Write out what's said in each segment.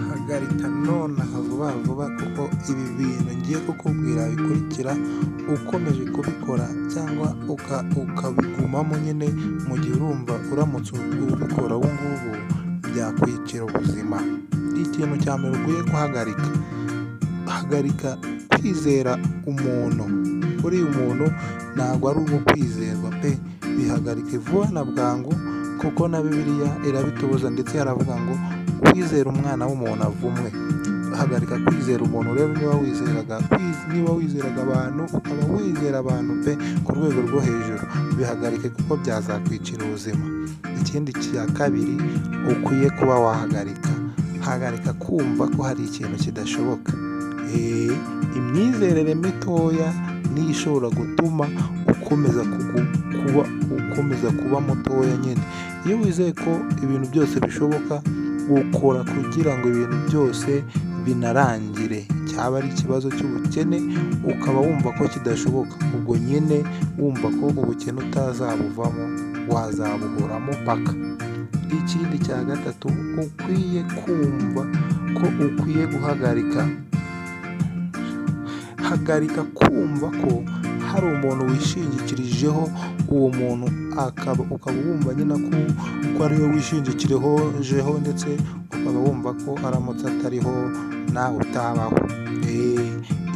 Hagarika nonaha vuba vuba, kuko ibi bintu ngiye kukubwira bikurikira ukomeje kubikora cyangwa ukabigumamo nyine, mu gihe urumva uramutse ubikora ubu ngubu byakwicira ubuzima. Ikintu cya mbere ukwiye guhagarika, hagarika kwizera umuntu. Uriya umuntu ntabwo ari uwo kwizerwa pe, bihagarike vuba na bwangu, kuko na Bibiliya irabitubuza, ndetse haravuga ngo uwizera umwana w'umuntu avumwe. Hagarika kwizera umuntu rero, niba wizeraga abantu, ukaba wizera abantu pe ku rwego rwo hejuru, bihagarike kuko byazakwicira ubuzima. Ikindi cya kabiri ukwiye kuba wahagarika, hagarika kumva ko hari ikintu kidashoboka. Imyizerere mitoya niyo ishobora gutuma ukomeza kuba mutoya nyine. Iyo wizeye ko ibintu byose bishoboka, ukora kugira ngo ibintu byose binarangire. Cyaba ari ikibazo cy'ubukene ukaba wumva ko kidashoboka, ubwo nyine wumva ko ubukene utazabuvamo, wazabuhoramo paka. Ikindi cya gatatu ukwiye kumva ko ukwiye guhagarika, hagarika kumva ko hari umuntu wishingikirijeho, uwo muntu akaba ukaba wumva nyine ko ari we wishingikirijeho, ndetse ukaba wumva ko aramutse atariho nawe utabaho.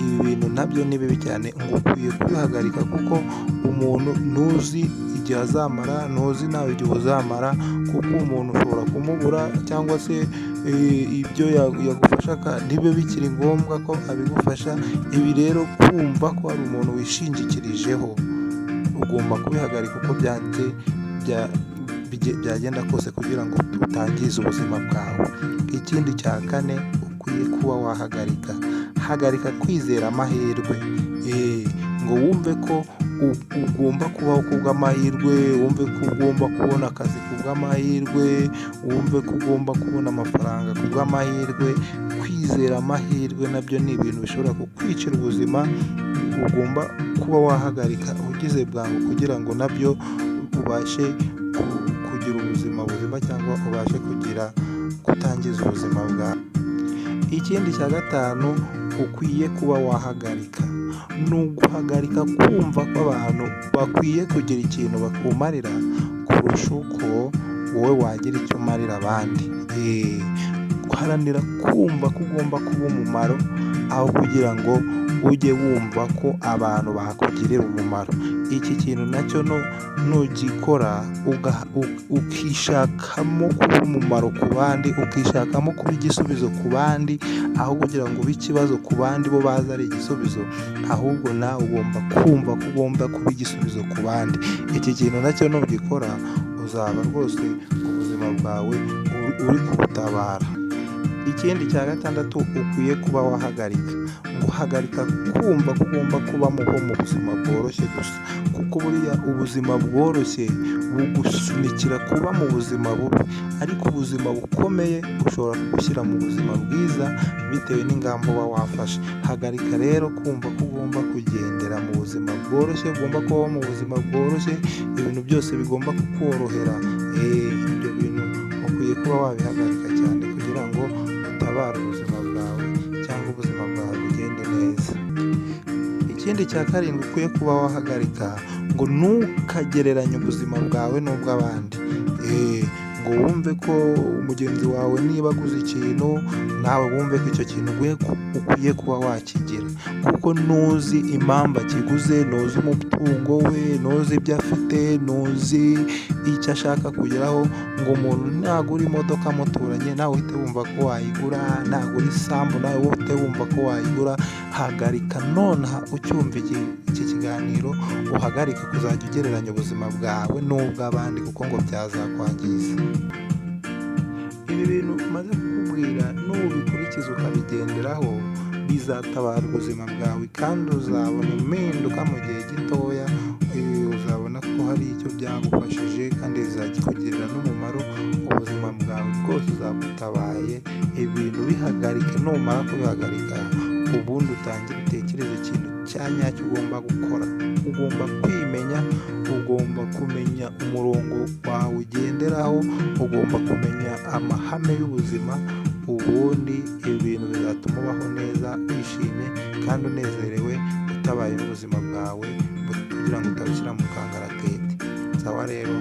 Ibi bintu nabyo ni bibi cyane, ngo ukwiye kubihagarika, kuko umuntu ntuzi igihe azamara, ntuzi nawe igihe uzamara, kuko umuntu ushobora kumubura cyangwa se ibyo yagufashaga ntibibe bikiri ngombwa ko abigufasha. Ibi rero, kumva ko hari umuntu wishingikirijeho, ugomba kubihagarika uko byanze byagenda kose, kugira ngo utangiza ubuzima bwawe. Ikindi cya kane ukwiye kuba wahagarika, hagarika kwizera amahirwe, ngo wumve ko ugomba kubaho kubw'amahirwe, wumve ko ugomba kubona akazi kubw'amahirwe, wumve ko ugomba kubona amafaranga kubw'amahirwe. Kwizera amahirwe nabyo ni ibintu bishobora kukwicira ubuzima, ugomba kuba wahagarika ugize bwangu, kugira ngo nabyo ubashe kugira ubuzima buzima cyangwa ubashe kugira kutangiza ubuzima bwawe. Ikindi cya gatanu ukwiye kuba wahagarika ni uguhagarika kumva ko abantu bakwiye kugira ikintu bakumarira kurusha uko wowe wagira icyo umarira abandi. Guharanira kumva ko ugomba kuba umumaro aho kugira ngo ujye wumva ko abantu bakugirira umumaro. Iki kintu nacyo nugikora, ukishakamo kuba umumaro ku bandi, ukishakamo kuba igisubizo ku bandi aho kugira ngo ube ikibazo ku bandi, bo baze ari igisubizo, ahubwo nawe ugomba kumva ko ugomba kuba igisubizo ku bandi. Iki kintu nacyo nugikora, uzaba rwose ubuzima bwawe uri kubutabara. Ikindi cya gatandatu ukwiye kuba wahagarika, guhagarika kumva ko ugomba kuba mu buzima bworoshye gusa, kuko buriya ubuzima bworoshye bugusunikira kuba mu buzima bubi, ariko ubuzima bukomeye bushobora kugushyira mu buzima bwiza bitewe n'ingamba uba wafashe. Hagarika rero kumva ko ugomba kugendera mu buzima bworoshye, ugomba kubaho mu buzima bworoshye, ibintu byose bigomba kukorohera. Ibyo bintu ukwiye kuba wabihagarika cyane kugira ngo utabare ubuzima bwawe cyangwa ubuzima bwawe bugende neza. Ikindi cya karindwi ukwiye kuba wahagarika, ngo ntukagereranye ubuzima bwawe n'ubw'abandi, ngo wumve ko mugenzi wawe niba aguze ikintu, nawe wumve ko icyo kintu ukwiye kuba wakigira, kuko ntuzi impamvu akiguze, ntuzi umutungo we, ntuzi ibyo afite, ntuzi icyo ashaka kugeraho. Ngo umuntu nagura imodoka muturanye, nawe uhite wumva ko wayigura, nagura isambu, nawe uhite wumva ko wayigura. Hagarika nonaha ucyumva iki kiganiro, uhagarike kuzajya ugereranya ubuzima bwawe n'ubw'abandi, kuko ngo byazakwangiza. Ibi bintu maze kukubwira, nubikurikiza ukabigenderaho, bizatabara ubuzima bwawe kandi uzabona impinduka mu gihe gitoya. Uzabona ko hari icyo byagufashije kandi bizakugirira n'umumaro ubuzima bwawe bwose, uzaba utabaye. Ibintu bihagarike. Numara kubihagarika, ubundi utangire utekereze ikintu cya nyacyo ugomba gukora. Ugomba kwimenya, ugomba kumenya umurongo wawe ugenderaho, ugomba kumenya amahame y'ubuzima. Ubundi ibi bintu bizatuma ubaho neza, wishimye kandi unezerewe, utabaye n'ubuzima bwawe kugira ngo utabushyira mu kangaratete. Sawa rero.